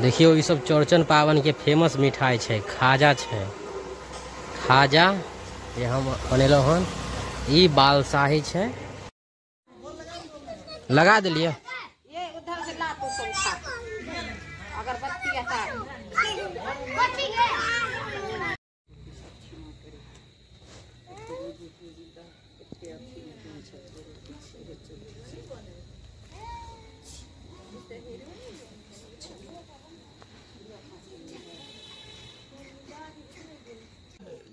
देखियो ई सब चौरचन पावन के फेमस मिठाई छै, खाजा छै। खाजा ये हम बनेलहुँ हन, ई बालशाही छै। लगा दिलिए। ये उधर से ला तो सब खा। अगरबत्ती हटा।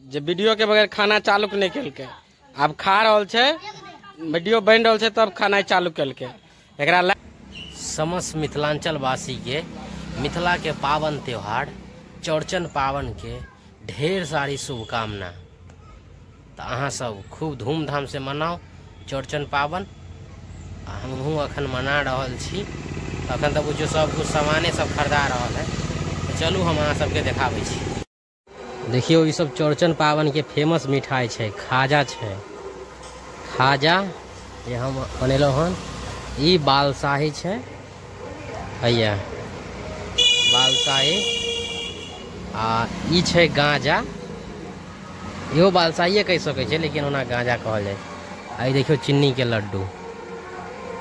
जे वीडियो के बगैर खाना चालू नहीं केलकै, आब खा रहल छै, वीडियो बनि रहल छै तब खाना चालू केलकै। एकरा समस्त मिथिलांचल वासी के मिथिला के पावन त्योहार चौरचन पावन के ढेर सारी शुभकामना। तो अहाँ सब खूब धूमधाम से मनाओ चौरचन पावन। हमहूँ अखन मना रहल छी। अखन तऽ बुझियौ सब कुछ सामाने सब खरीदा रहल है। तो चलू हम अहाँ सबके देखाबै छी। देखियो ई सब चौरचन पावन के फेमस मिठाई छै, खाजा छै। खाजा ये हम बनेलहुँ हन, ई बालशाही छै। हैया बालशाही। आ ई छै गांजा, इहो बालशाहीए कहि सकै छै, लेकिन ओना गांजा कहल जाइ। आ ई देखियौ चीनी के लड्डू।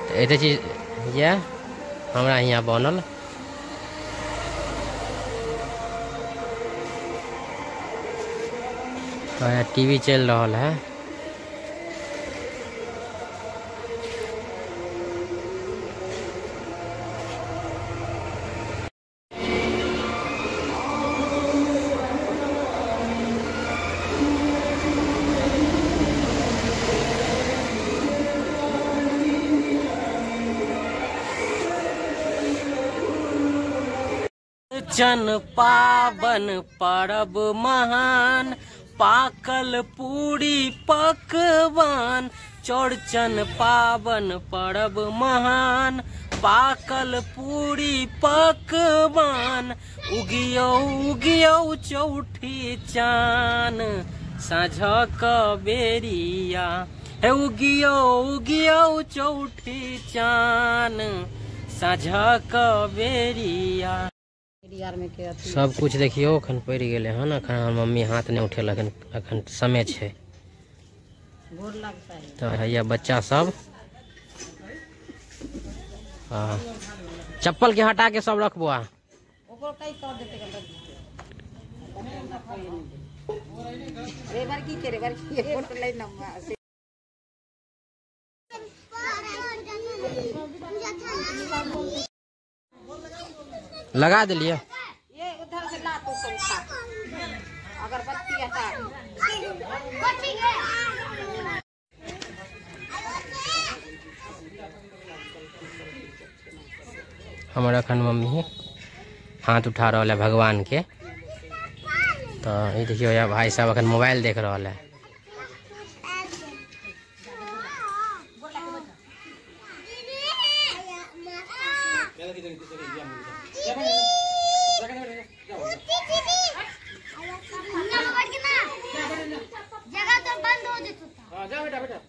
तऽ एते चीज यऽ हमरा हियाँ बनल। तो टीवी चल रहा है। चन पावन परब महान, पाकल पूरी पकवान। चौरचन पावन परब महान, पाकल पूरी पकवान। उगियो उगियो चौठी चान, साँझक बेरिया। हे उगियो उगियो चौठी चान, साँझक बेरिया। सब कुछ देखियो अखन पड़ि गेलै हन। अखन हमर मम्मी हाथ नहीं उठेलक हन, अखन समय छै। तो हैया बच्चा सब चप्पल के हटा के सब रखबो। लगा दिलिए। ये उधर से ला तो सब खा। अगरबत्ती हटा। हमर अखन मम्मी हाथ उठा रहल है भगवान के। तो ये देखियो या भाई साहब अखन मोबाइल देख रहल है। जगह तो बंद हो जाता। जा बेटा बेटा।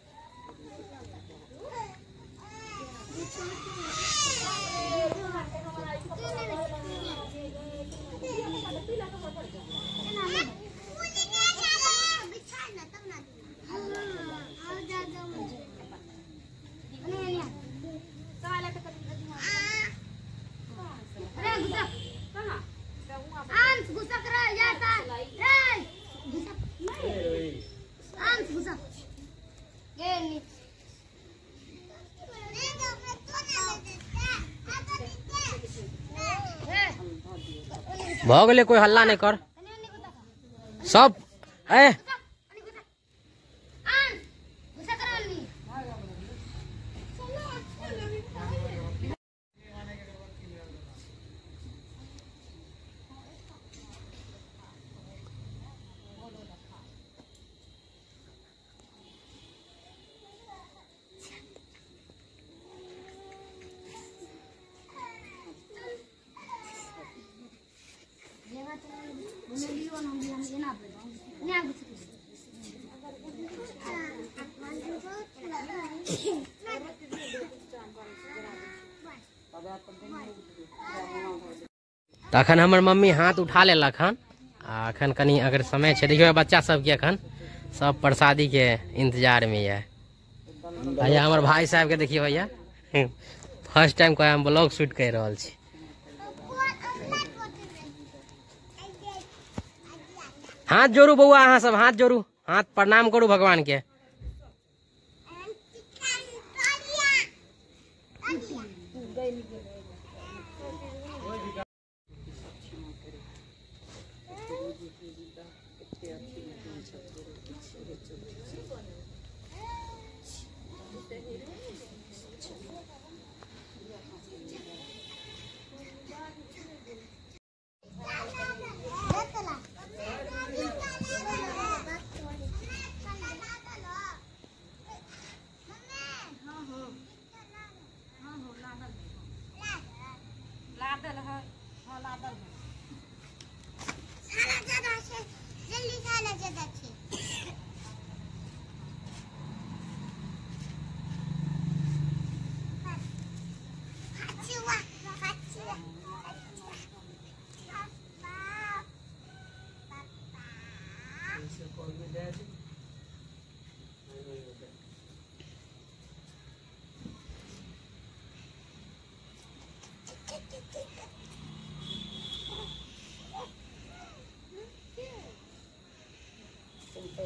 भऽ गेलै, कोई हल्ला नहीं कर। सब ए तऽ अखन हमर मम्मी हाथ उठा लेलक हन आ अखन कनि अगर समय छै। देखियौ बच्चा सबके अखन सब प्रसादी के इंतजार में यऽ। भैया हमर भाई साहब के देखियौ भैया फर्स्ट टाइम कह हम ब्लॉग शूट कर रहल छी। हाथ जोड़ू बौआ, अहाँ सब हाथ जोड़ू, हाथ प्रणाम करू भगवान के।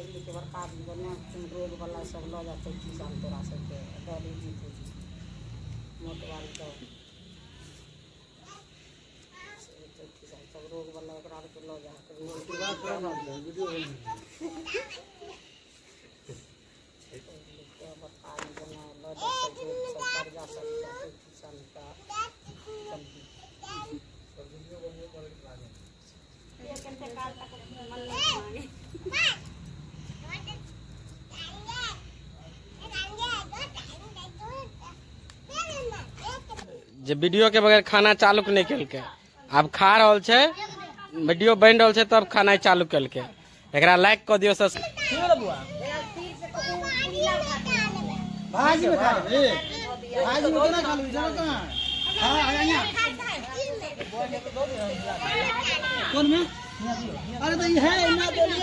के बड़का आदमी बने रोग वाला सब लऽ जाते किसान तोरा सबके डॉली जी पूजी मोटवाल तो किसान सब रोग वाला ओकरा के लऽ जा बड़का आदमी बने लऽ जाते सब कर्जा सब किसान का जे वीडियो के बगैर खाना चालू नहीं केलकै, आब खा रहल छै, वीडियो बनि रहल छै तब खाना चालू केलकै। एकरा लाइक कऽ दियौ सब्सक्राइब। भाजी में खा ले, भाजी में केना खा लू जरा हां आया कोन में। अरे तो ये है ना बोलिए।